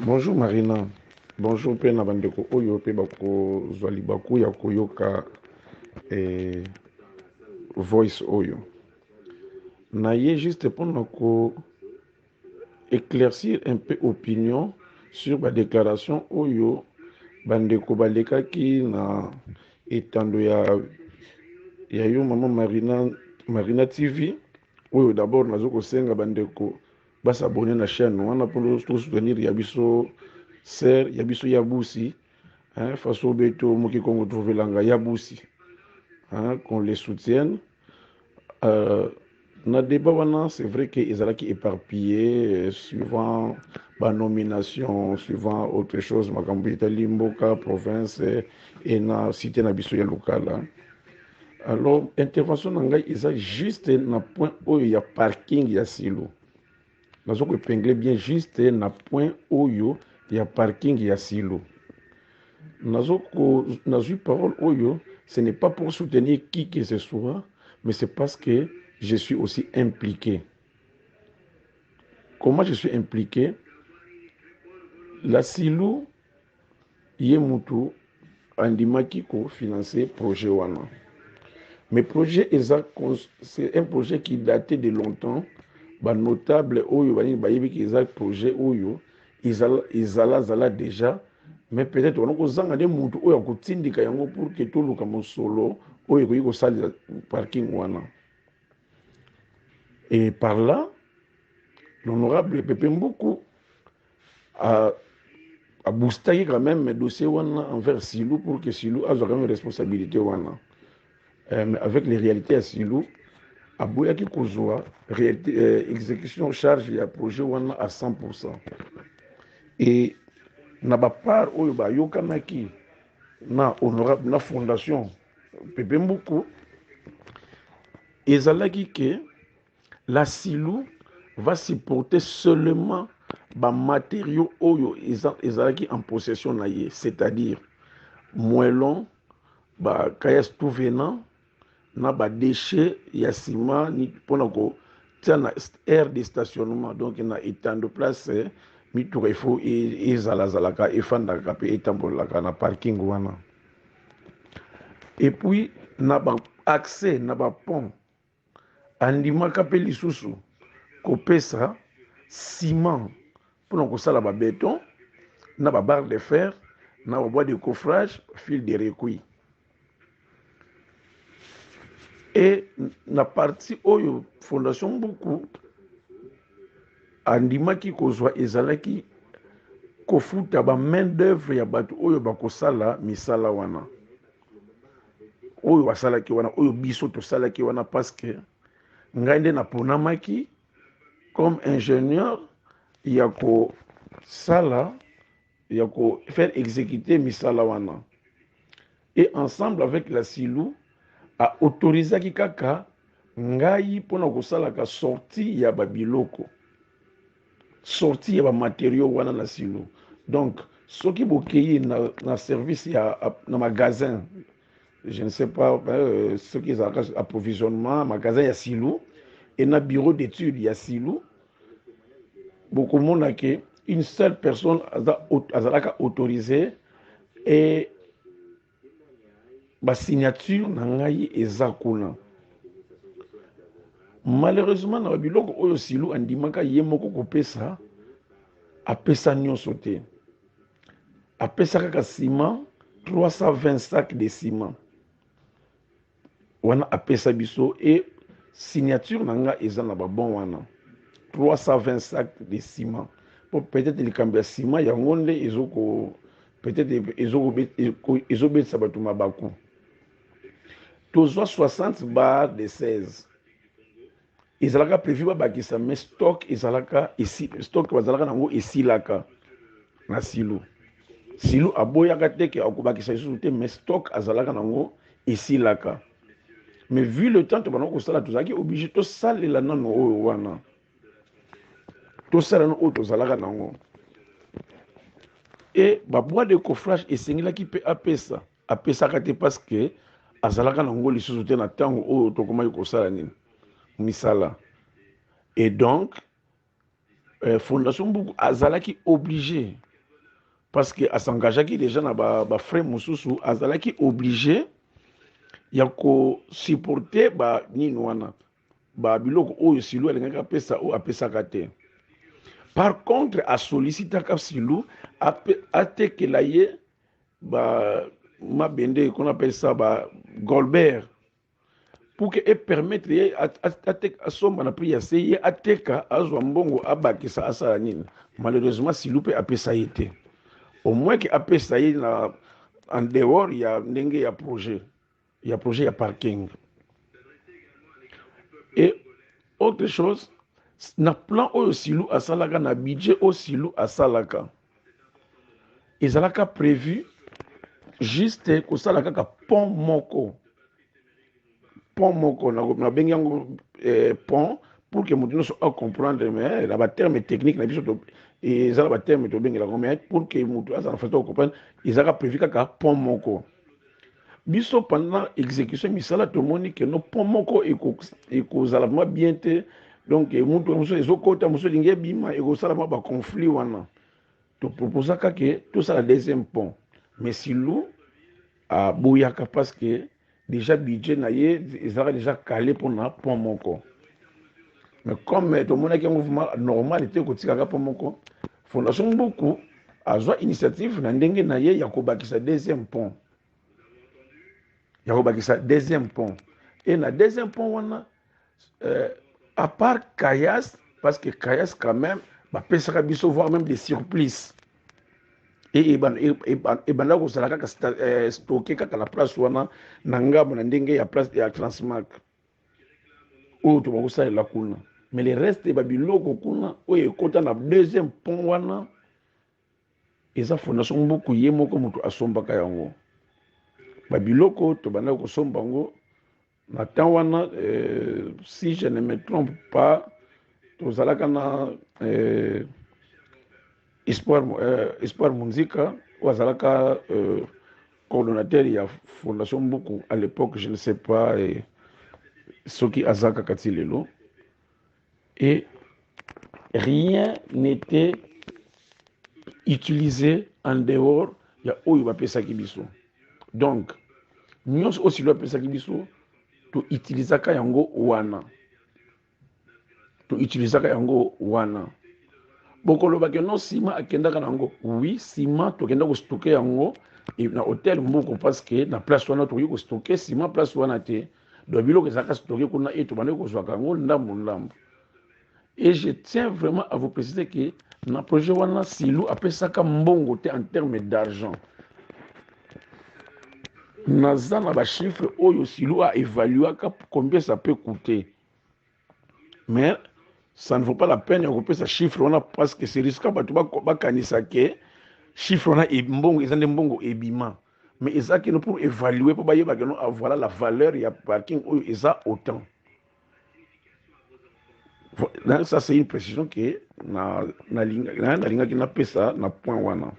Bonjour Marina, bonjour mpe na bandeko oyo mpe bakozwa libaku ya koyoka eh, voice oyo. Naye juste mpona ko éclaircir un peu opinion sur ba déclaration oyo bandeko balekaki na etando ya yo mama Marina, Marina TV oyo. D'abord nazo kosenga bandeko ba s'abonner na chaîne wana mpo to soutenir ya biso sœur ya biso ya Busi, hein, faso beto moki Kongo trovelanga ya Busi, hein, qu'on les soutienne. Na débat wana, c'est vrai que ezalaki éparpillé suivant banomination, suivant autre chose, makambo etali mboka, province e na cité na biso ya Lukala. Alors intervention na ngai eza juste na point oyo ya parking ya Silo. Nazo koépingler bien juste na point oyo ya parking ya Silo. Nazo nazwi parole oyo, ce n'est pas pour soutenir qui que ce soit, mais c'est parce que je suis aussi impliqué. Comment je suis impliqué? La Silo ye mutu andimaki kofinancer projet wana, mais projet eza, c'est un projet qui datait de longtemps. Banotable oyo banini bayebiki eza projet oyo ezalazala déjà, mais peut-être wana kozanga nde mutu oyo akotindika yango pour que toluka mosolo oyo ekoki kosalela parking wana. Et par là, l'honorable Pepe Mbuku aboostaki quand même dossier wana envers Silou pour que Silou azwa quand même responsabilité wana. Mais avec les réalités ya Silou, aboyaki kozwa réalité, exécution, charge ya projet wana à 100. Et na bapart oyo bayokanaki na honorable, na fondation Pepe Mbuku, ezalaki ke la Silou va supporter seulement bamatériaux oyo ezalaki en possession na ye, c'est-à-dire moellon, bacaillasse tout venant na badéchet ya ciment mpona kotia na aire de stationnement, donc na etando place mituka ifo ezalazalaka, efandaka mpe etambolaka na parking wana. Et puis na baaccès na bapont, andimaka mpe lisusu kopesa ciment mpona kosala babéton na babarre de fer na babois de coffrage, fil de recuit. E na partie oyo fondation Mbuku andimaki kozwa ezalaki kofuta ba main d'œuvre ya bato oyo bakosala misala wana, oyo basalaki wana, oyo biso tosalaki wana, parce que ngai nde naponamaki comme ingénieur ya kosala, ya kofaire exécuter misala wana. Et ensemble avec la Silou, aautorisaki kaka ngai mpona kosalaka sortie ya babiloko, sortie ya bamatériaux wana na Silo. Donc soki bokei na service ya na magasin, je ne sais pas soki ezalaka approvisionnement, magasin ya Silo et na bureau d'étude ya Silo, bokomona ke une seule personne azalaka autorisé et basignature na ngai eza kuna. Malheureusement, na babiloko oyo Silu andimaka ye moko kopesa, apesa nyonso te. Apesa kaka ciment, 320 sacs de ciment wana apesa biso, e signature na nga eza na babon wana, 320 sacs de ciment. Po peut-être likambo ya ciment yango nde ezoko peut-être ezobetisa bato mabaku. Tozwa 60 barres de 16, ezalaka prévu babakisa, mais stock ezalaka, stock bazalaka nango esilaka na Silo. Silo aboyaka te ke akobakisa lisusu te, mais stock azalaka nango esilaka. Mais vu le temps tobanda kosala, tozalaki obligé tosalela nano oyo wana, tosala nano oyo tozalaka nango. E babois de coffrage esengelaki mpe apesa, apesaka te parce que azalaka nango lisusu te na ntango oyo tokomaki kosala nini, misala. Et donc fondation Mbuku azalaki obligé. Parce que as'engageaki déjà na ba, ba frais mosusu, azalaki obligé ya kosupporter ba nini wana, ba biloko oyo Silu alingaki apesa, oyo apesaka te. Par contre, asollicitaka Silu atekela ye ba mabende qu'on appelle ça ba Goldberg, pour que e permettre ye asomba na prix ya se, ye ateka, azwa mbongo, abakisa, asala nini. Malheureusement, Silu mpe apesa ye te, au moins ke apesa ye na en dehors ya ndenge ya projet ya parking. Et autre chose, na plan oyo Silu asalaka, na budget oyo Silu asalaka, ezalaka prévu juste kosala kaka pont moko. Pont moko, nabengi yango pont pour que moto nyonso acomprendre, mais na baterme technique na biso eza na baterme tobengelaka, mais pour que moto aza na façon comprendre, ezalaka prévu kaka pont moko. Biso, pendant exécution misala, tomoni ke no, pont moko ekozala vraiment bien te. Donc moto mosusu ezokota, mosusu elingi ebima, ekosala mwa baconflit wana. Toproposaka ke tosala deuxième pont, mais Silu aboyaka parce que déjà budget na ye ezalaka déjà calé mpona pont moko. Mais comme tomonaki yango vraiment normal te kotikaka pont moko, Fondation Mbuku azwa initiative na ndenge na ye ya kobakisa deuxième pont, ya kobakisa deuxième pont. Et na deuxième pont wana, à part caillasse, parce que caillasse quand même bapesaka biso, voire même des surplus, ebanda kozala kaka stocké kaka na place wana, na ngambo na ndenge ya place ya Transmark oyo tobakosalela kuna. Mais le reste, babiloko kuna oyo ekota na deuxième pont wana, eza Fondation Mbuku ye moko moto asombaka yango. Babiloko tobandaki kosomba yango na temps wana, si je ne me trompe pas, tozalaka na Espoir Munzika oyo azalaka coordonnateur ya Fondation Mbuku à l'époque. Je ne sais pas soki aza kaka ti lelo. Et rien n'était utilisé en dehors ya oyo bapesaki biso. Donc nyonso oyo Silo apesaki biso, toutilisaka yango wana, toutilisaka yango wana. Bokolobaki no, nsima akendaka na yango. Oui, nsima tokenda kostocker yango na hôtel Mbuku, parce que na place wana tokoki kostocker nsima place wana te. Donc biloko ezalaka stocké kuna e tobandaki kozwaka yango ndambo ndambo. Et je tiens vraiment à vous préciser que na projet wana, Silu apesaka mbongo te en terme d'argent. Naza na bachiffre oyo Silu aévaluaka combien ça peut coûter, mais ça ne vaut pas la peine ya kopesa chiffre wana, parce que c'est risque bato bakanisa ke chiffre wana mbongo eza nde mbongo ebima. Mais eza kino pour évaluer, mpo bayeba keno, ah, voilà la valeur ya parking oyo eza autant. Ça, c'est une précision ke nalingaki napesa na point wana.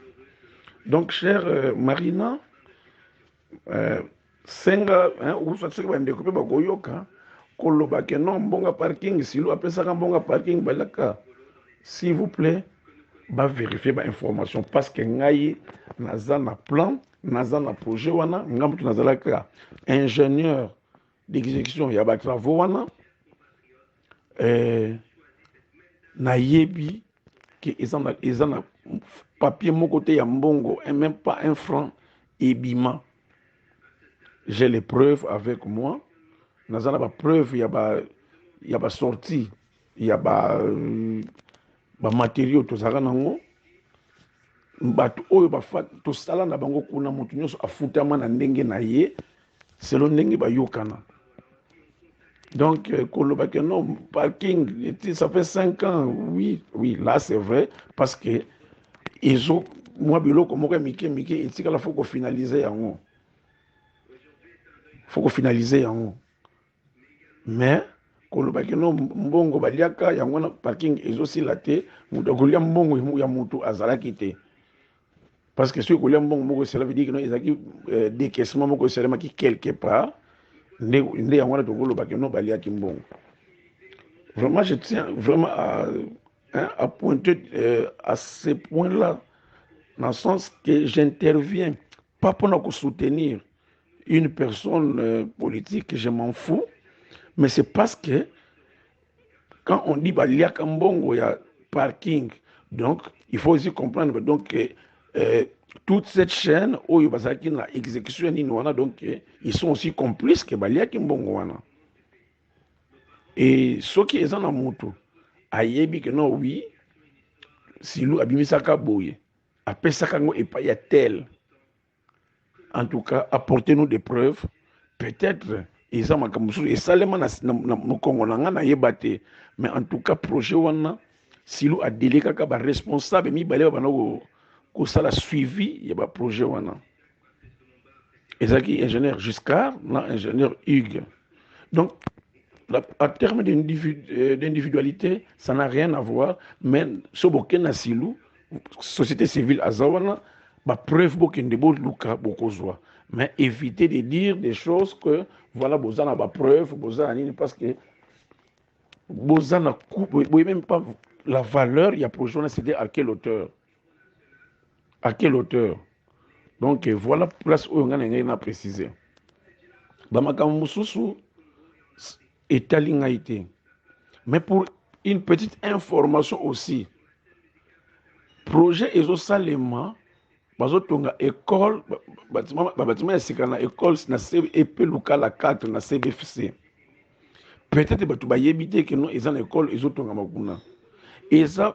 Donc, cher Marina, senga soki bandeko mpe bakoyoka koloba ke non, mbongo parking, Silo apesaka mbongo parking balaka, s'il vous plaît, bavérifie bainformation, parce que ngai naza na plan, naza na projet wana. Ngai moto nazalaka ingénieur d'exécution ya batravaux wana. Nayebi ke eza na papier moko te ya mbongo, même pas un franc ebima. J'ai les preuves avec moi. Naza na bapreuve ya basortie ya bamatériaux tozalaka nango. Bato oyo tosala na bango kuna, moto nyonso afutama na ndenge na ye, selon ndenge bayokana. Donc koloba ke non, parking, ça fait 5 ans, oui, là c'est vrai, parce que ezo mwa biloko moko ya mike mike etikala, faut kofinaliser yango, faut kofinaliser yango. Mais koloba ke no, mbongo baliaka yango na parking ezosila te, moto akolia mbongo ya moto azalaki te. Parce que soki kolia mbongo moko, cela veut dire que no, ezalaki décaissement moko esalemaki quelque part nde yango wana tokoloba ke no, baliaki mbongo. Vraiment, je tiens vraiment à, hein, à pointer à ce point là. Na sens que j'interviens pas mpona kosoutenir une personne politique, je m'en fous, mais c'est parce que quand on dit baliaka mbongo ya parking, donc il faut aussi comprendre donc que toute cette chaîne oyo bazalaki na exécution ya nini wana, donc ils sont aussi complices que baliaki mbongo wana. Et soki eza na moto ayebi ke non, oui, Silu abimisaka boye, apesaka yango epai ya tel, en tout cas apportez-nous des preuves. Peut-être eza makambo mosusu esalema na mokongo na ngai, nayeba te, mais en tout cas projet wana, Silu adelekaka baresponsable mibale babanda kosala suivi ya baprojet wana. Ezalaki ingénieur Giscard na ingénieur Hugues. Donc en termes d'individualité, ça n'a rien à voir, mais so bokende na Silu, société civile aza wana, bapreuve bokende boluka, bokozwa. Mais évitez de dire des choses que voilà, boza na bapreuve, boza na nini, parce que boza na boye même pas la valeur ya projet wana, c'était à quelle hauteur, à quelle hauteur. Donc voilà place oyo ngai na ngai na préciser. Bamakambo mosusu etali ngai te, mais pour une petite information aussi, projet ezosalema, bazotonga école, babâtiment ya sika na école na EP Lukala 4 na CBFC. Peut-être bato bayebi te ke non, eza na école ezotongama kuna. Eza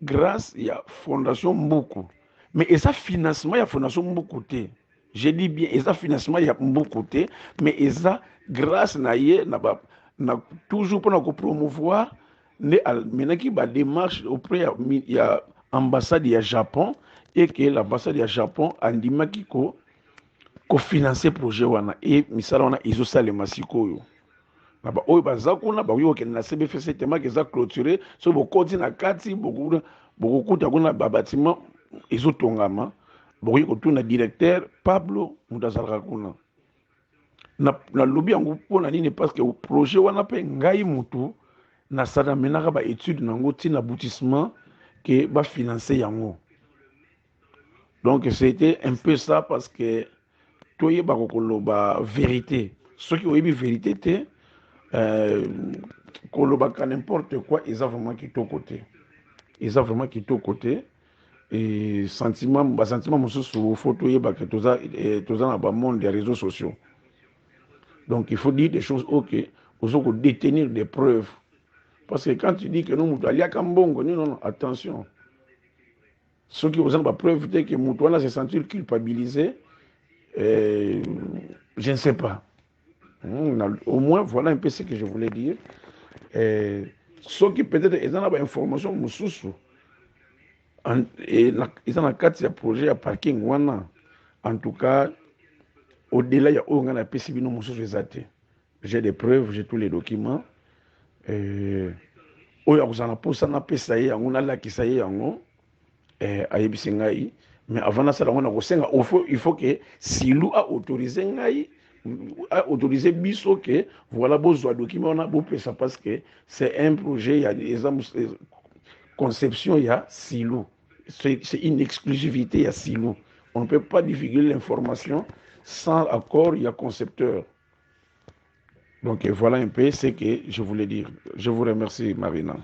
grâce ya Fondation Mbuku, mais eza financement ya Fondation Mbuku te. Je dis bien, eza financement ya Mbuku te, mais eza grâce na ye na toujours mpona kopromouvoir nde amenaki badémarche auprès ya ambassade ya Japon, et que l'ambassade ya Japon andimaki kofinancer projet wana. E misala wana ezosalema sikoyo na baoyo baza kuna, bakoki kokende na CBFC temaka eza clôturé. Soki bokoti na kati, bokokuta kuna babâtiment ezotongama. Bokoki kotuna directeur Pablo, moto azalaka kuna. Nalobi yango mpona nini? Parce que projet wana mpe ngai mutu nasala, menaka baétude nango ntina aboutissement ke bafinance yango. Donc c'était un peu ça, parce que toyebaka koloba vérité. Soki oyebi vérité te, kolobaka n'importe quoi eza vraiment kitoko te, eza vraiment kitoko te. E sentiment, basentiment mosusu, faut toyebaka toza na bamonde ya réseaux sociaux. Donc il faut dire des choses, ok, ozo kodétenir des preuves, parce que quand tu dis que non, moto aliaka mbongo, non, non, attention, soki oza na bapreuve te ke moto wana se sentir culpabilisé, je ne sais pas. Au moins voilà un peu ce que je voulais dire. Soki peut-être eza na bainformation mosusu eza na kati ya projet ya parking wana, en tout cas au-delà ya oyo ngai napesi bino, mosusu eza te. J'ai des preuves, j'ai tous les documents. Oyo akozala na mposa napesa ye yango, nalakisa ye yango, ayebisi ngai. Mais avant nasala yango, nakosenga, il faut que Silu aautorise ngai, aautorise biso ke voilà, bozwa document wana, bopesa, parce que c'est un projet ya eza conception ya Silu, c'est une exclusivité ya Silu. On ne peut pas divulguer l'information sans accord ya concepteur. Donc voilà un peu ce que je voulais dire. Je vous remercie, Marina.